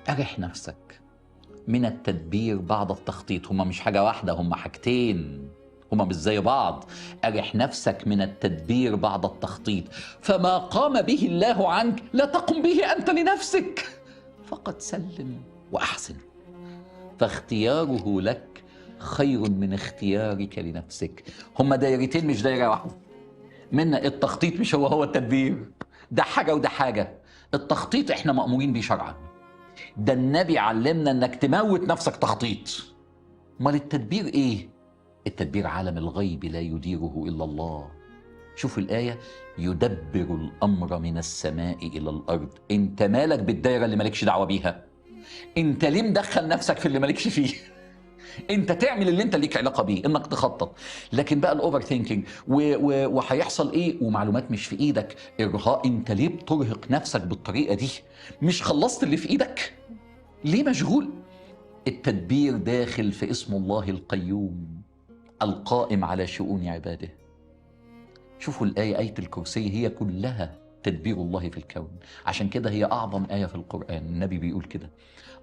أرح نفسك من التدبير بعد التخطيط. هما مش حاجة واحدة، هما حاجتين، هما مش زي بعض. أرح نفسك من التدبير بعد التخطيط، فما قام به الله عنك لا تقم به أنت لنفسك، فقد سلم وأحسن، فاختياره لك خير من اختيارك لنفسك. هما دايرتين مش دايرة واحدة. من التخطيط مش هو هو التدبير، ده حاجة وده حاجة. التخطيط احنا مأمورين بيه شرعا، ده النبي علمنا انك تموت نفسك تخطيط. امال التدبير ايه؟ التدبير عالم الغيب لا يديره الا الله. شوفوا الآية، يدبر الأمر من السماء إلى الأرض. انت مالك بالدايرة اللي مالكش دعوة بيها؟ انت ليه مدخل نفسك في اللي مالكش فيه؟ انت تعمل اللي انت ليك علاقة بيه، انك تخطط. لكن بقى ال overthinking وهيحصل ايه ومعلومات مش في ايدك، ارهاق. انت ليه بترهق نفسك بالطريقة دي؟ مش خلصت اللي في ايدك؟ ليه مشغول؟ التدبير داخل في اسم الله القيوم القائم على شؤون عباده. شوفوا الآية، آية الكرسي، هي كلها تدبير الله في الكون. عشان كده هي أعظم آية في القرآن. النبي بيقول كده: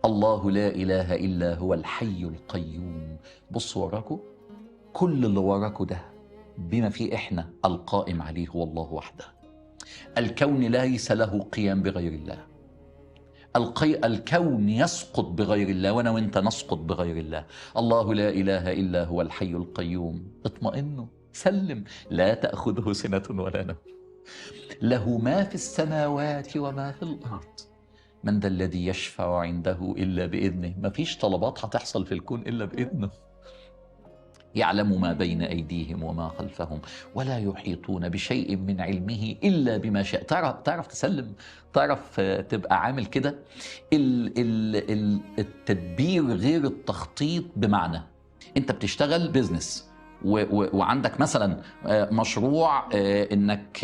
الله لا إله إلا هو الحي القيوم. بصوا وراكوا، كل اللي وراكوا ده بما فيه إحنا، القائم عليه هو الله وحده. الكون ليس له قيام بغير الله. الكون يسقط بغير الله، وأنا وإنت نسقط بغير الله. الله لا إله إلا هو الحي القيوم. اطمئنوا، سلم، لا تأخذه سنة ولا نوم، له ما في السماوات وما في الأرض، من ذا الذي يشفع عنده إلا بإذنه. ما فيش طلبات هتحصل في الكون إلا بإذنه. يعلم ما بين أيديهم وما خلفهم ولا يحيطون بشيء من علمه إلا بما شاء. تعرف تسلم، تعرف تبقى عامل كده. التدبير غير التخطيط. بمعنى أنت بتشتغل business وعندك مثلا مشروع انك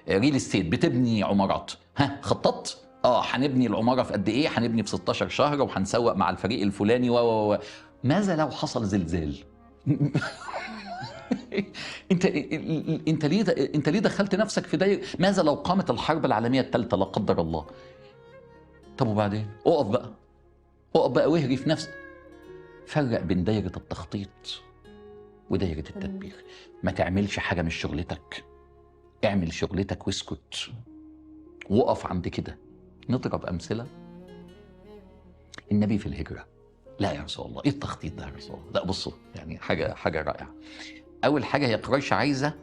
real estate، بتبني عمارات. ها، خططت؟ هنبني العمارة في قد ايه؟ هنبني في 16 شهر، وهنسوق مع الفريق الفلاني و ماذا لو حصل زلزال؟ انت ليه دخلت نفسك في داير؟ ماذا لو قامت الحرب العالمية الثالثة لا قدر الله؟ طب وبعدين؟ اقف بقى، اقف بقى واهري في نفسك. فرق بين دايرة التخطيط ودايرة التدبير. ما تعملش حاجة مش شغلتك، اعمل شغلتك واسكت، وقف عند كده. نضرب أمثلة. النبي في الهجرة، لا يا رسول الله، ايه التخطيط ده يا رسول الله؟ لا بصوا، يعني حاجة رائعة. أول حاجة، هي قريش عايزة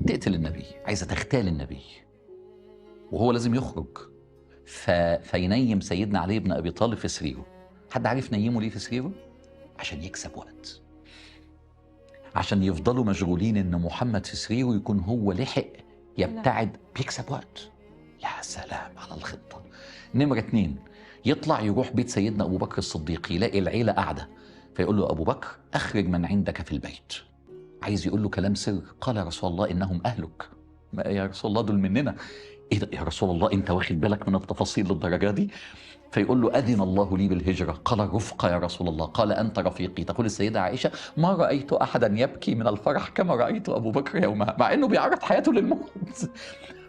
تقتل النبي، عايزة تغتال النبي، وهو لازم يخرج. فينيم سيدنا علي بن أبي طالب في سريره. حد عارف نيمه ليه في سريره؟ عشان يكسب وقت، عشان يفضلوا مشغولين ان محمد في سريره، يكون هو لحق يبتعد، بيكسب وقت. يا سلام على الخطة. نمرة 2، يطلع يروح بيت سيدنا أبو بكر الصديق، يلاقي العيلة قاعدة، فيقول له أبو بكر أخرج من عندك في البيت. عايز يقول له كلام سر. قال يا رسول الله إنهم أهلك. ما يا رسول الله دول مننا. إيه ده يا رسول الله، أنت واخد بالك من التفاصيل للدرجة دي؟ فيقول له أذن الله لي بالهجرة. قال رفقة يا رسول الله. قال أنت رفيقي. تقول السيدة عائشة ما رأيت أحدا يبكي من الفرح كما رأيت أبو بكر يومها، مع أنه بيعرض حياته للموت.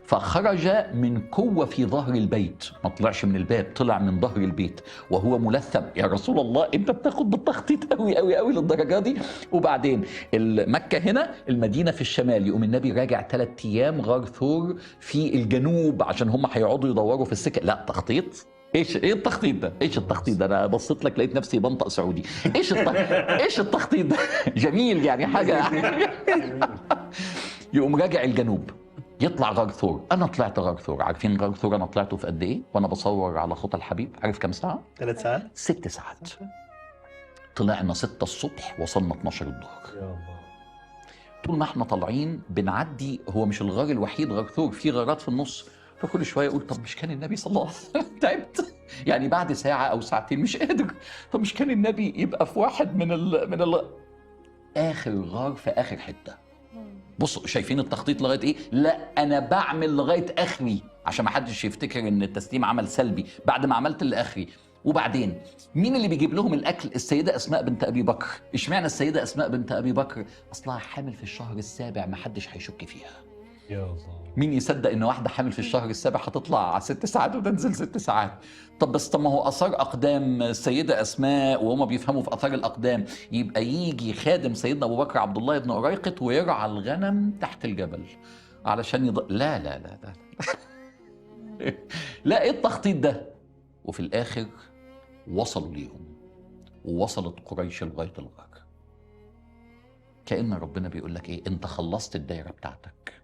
فخرج من قوة في ظهر البيت، ما طلعش من الباب، طلع من ظهر البيت وهو ملثم. يا رسول الله انت بتاخد بالتخطيط قوي قوي قوي للدرجة دي. وبعدين مكة هنا، المدينة في الشمال، يقوم النبي راجع 3 أيام غار ثور في الجنوب عشان هم هيقعدوا يدوروا في السكة. لا تخطيط، ايش ايه التخطيط ده؟ ايش التخطيط ده؟ انا بصيت لك لقيت نفسي بنطق سعودي. ايش التخطيط ده؟ جميل يعني حاجة. يقوم راجع الجنوب، يطلع غار ثور. انا طلعت غار ثور، عارفين غار ثور انا طلعته في قد ايه وانا بصور على خطى الحبيب؟ عارف كام ساعة؟ 3 ساعات؟ 6 ساعات. طلعنا 6 الصبح، وصلنا 12 الظهر. يا الله. طول ما احنا طالعين بنعدي، هو مش الغار الوحيد غار ثور، في غارات في النص. فكل شوية اقول طب مش كان النبي صلى الله عليه وسلم تعبت يعني بعد ساعة او ساعتين مش قادر، طب مش كان النبي يبقى في واحد من اخر غار في اخر حتة. بصوا شايفين التخطيط لغاية ايه؟ لا انا بعمل لغاية اخري عشان ما حدش يفتكر ان التسليم عمل سلبي بعد ما عملت اللي اخري. وبعدين مين اللي بيجيب لهم الاكل؟ السيدة اسماء بنت ابي بكر. اشمعنى السيدة اسماء بنت ابي بكر؟ اصلها حامل في الشهر السابع، ما حدش هيشك فيها. يا الله. مين يصدق ان واحدة حامل في الشهر السابع هتطلع 6 ساعات وتنزل 6 ساعات؟ طب بس طب ما هو اثار اقدام السيدة اسماء وهما بيفهموا في اثار الاقدام، يبقى يجي خادم سيدنا ابو بكر عبد الله بن أريقط ويرعى الغنم تحت الجبل علشان لا لا لا لا لا، ايه التخطيط ده؟ وفي الاخر وصلوا ليهم، ووصلت قريش لغاية الغار. كأن ربنا بيقول لك ايه؟ انت خلصت الدايرة بتاعتك،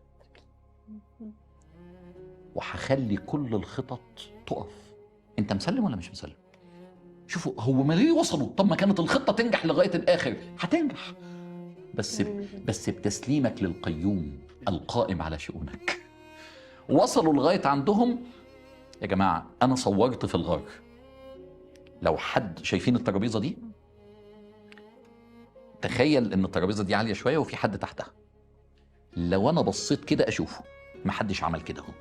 وهخلي كل الخطط تقف. انت مسلم ولا مش مسلم؟ شوفوا هو ما ليه وصلوا؟ طب ما كانت الخطة تنجح لغاية الاخر، هتنجح بس بتسليمك للقيوم القائم على شؤونك. وصلوا لغاية عندهم. يا جماعة انا صورت في الغار، لو حد شايفين الترابيزة دي، تخيل ان الترابيزة دي عالية شوية وفي حد تحتها، لو انا بصيت كده اشوفه، ما حدش عمل كده اهو.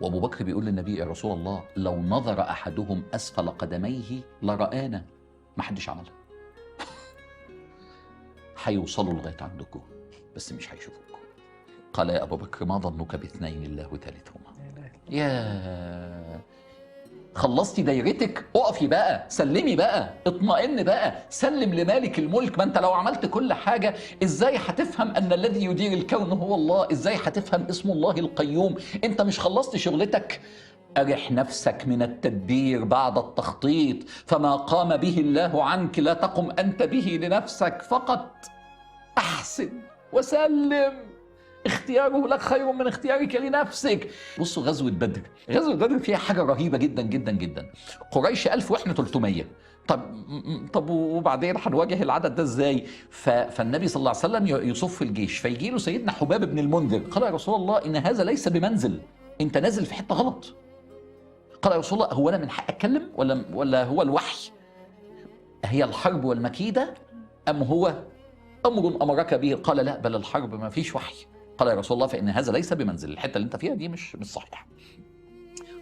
وابو بكر بيقول للنبي يا رسول الله لو نظر احدهم اسفل قدميه لرآنا، ما حدش عملها. هيوصلوا لغاية عندكم بس مش هيشوفوكم. قال يا ابو بكر ما ظنك باثنين الله ثالثهما. يا خلصتي دايرتك، اقفي بقى، سلمي بقى، اطمئن بقى، سلم لمالك الملك. ما انت لو عملت كل حاجة ازاي هتفهم ان الذي يدير الكون هو الله؟ ازاي هتفهم اسم الله القيوم؟ انت مش خلصت شغلتك؟ ارح نفسك من التدبير بعد التخطيط، فما قام به الله عنك لا تقم انت به لنفسك فقط. احسن وسلم، اختياره لك خير من اختيارك لنفسك. بصوا غزوة بدر، غزوة بدر فيها حاجة رهيبة جدا جدا جدا. قريش 1000 واحنا 300. طب وبعدين هنواجه العدد ده ازاي؟ فالنبي صلى الله عليه وسلم يصف الجيش، فيجي له سيدنا حباب بن المنذر، قال يا رسول الله ان هذا ليس بمنزل، انت نازل في حتة غلط. قال يا رسول الله هو انا من حق اتكلم ولا هو الوحي؟ هي الحرب والمكيدة ام هو امر امرك به؟ قال لا، بل الحرب ما فيش وحي. قال يا رسول الله فإن هذا ليس بمنزل، الحتة اللي أنت فيها دي مش صحيحة.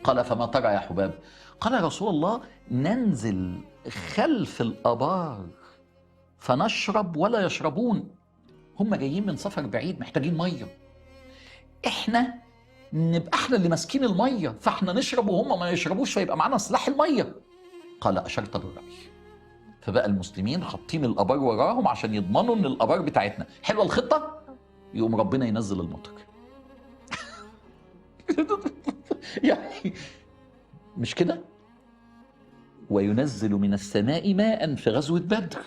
قال فما ترى يا حباب؟ قال يا رسول الله ننزل خلف الآبار فنشرب ولا يشربون. هم جايين من سفر بعيد محتاجين مية، إحنا نبقى إحنا اللي ماسكين المية، فإحنا نشرب وهم ما يشربوش، فيبقى معانا سلاح المية. قال أشرت بالرأي. فبقى المسلمين حاطين الآبار وراهم عشان يضمنوا إن الآبار بتاعتنا. حلوة الخطة؟ يقوم ربنا ينزل المطر. يعني مش كده؟ وينزل من السماء ماء في غزوة بدر.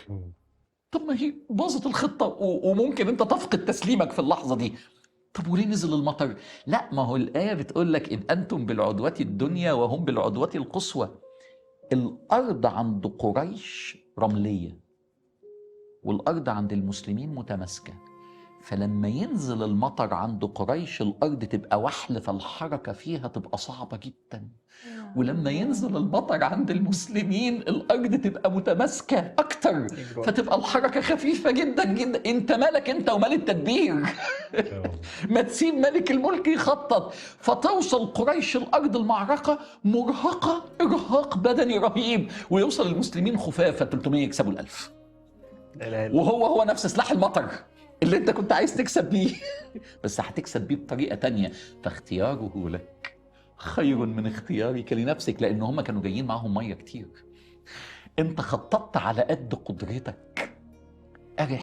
طب ما هي باظت الخطة وممكن انت تفقد تسليمك في اللحظة دي. طب وليه نزل المطر؟ لا، ما هو الآية بتقول لك إن أنتم بالعدوة الدنيا وهم بالعدوة القصوى. الأرض عند قريش رملية والأرض عند المسلمين متماسكة، فلما ينزل المطر عند قريش الأرض تبقى وحل، فالحركة فيها تبقى صعبة جدا. ولما ينزل المطر عند المسلمين الأرض تبقى متماسكة أكتر، فتبقى الحركة خفيفة جدا جدا. أنت مالك أنت ومال التدبير؟ ما تسيب ملك الملك يخطط. فتوصل قريش الأرض المعركة مرهقة إرهاق بدني رهيب، ويوصل المسلمين خفافة 300 يكسبوا 1000، وهو هو نفس سلاح المطر اللي انت كنت عايز تكسب بيه، بس هتكسب بيه بطريقة تانية. فاختياره لك خير من اختيارك لنفسك، لان هم كانوا جايين معاهم مية كتير. انت خططت على قد قدرتك.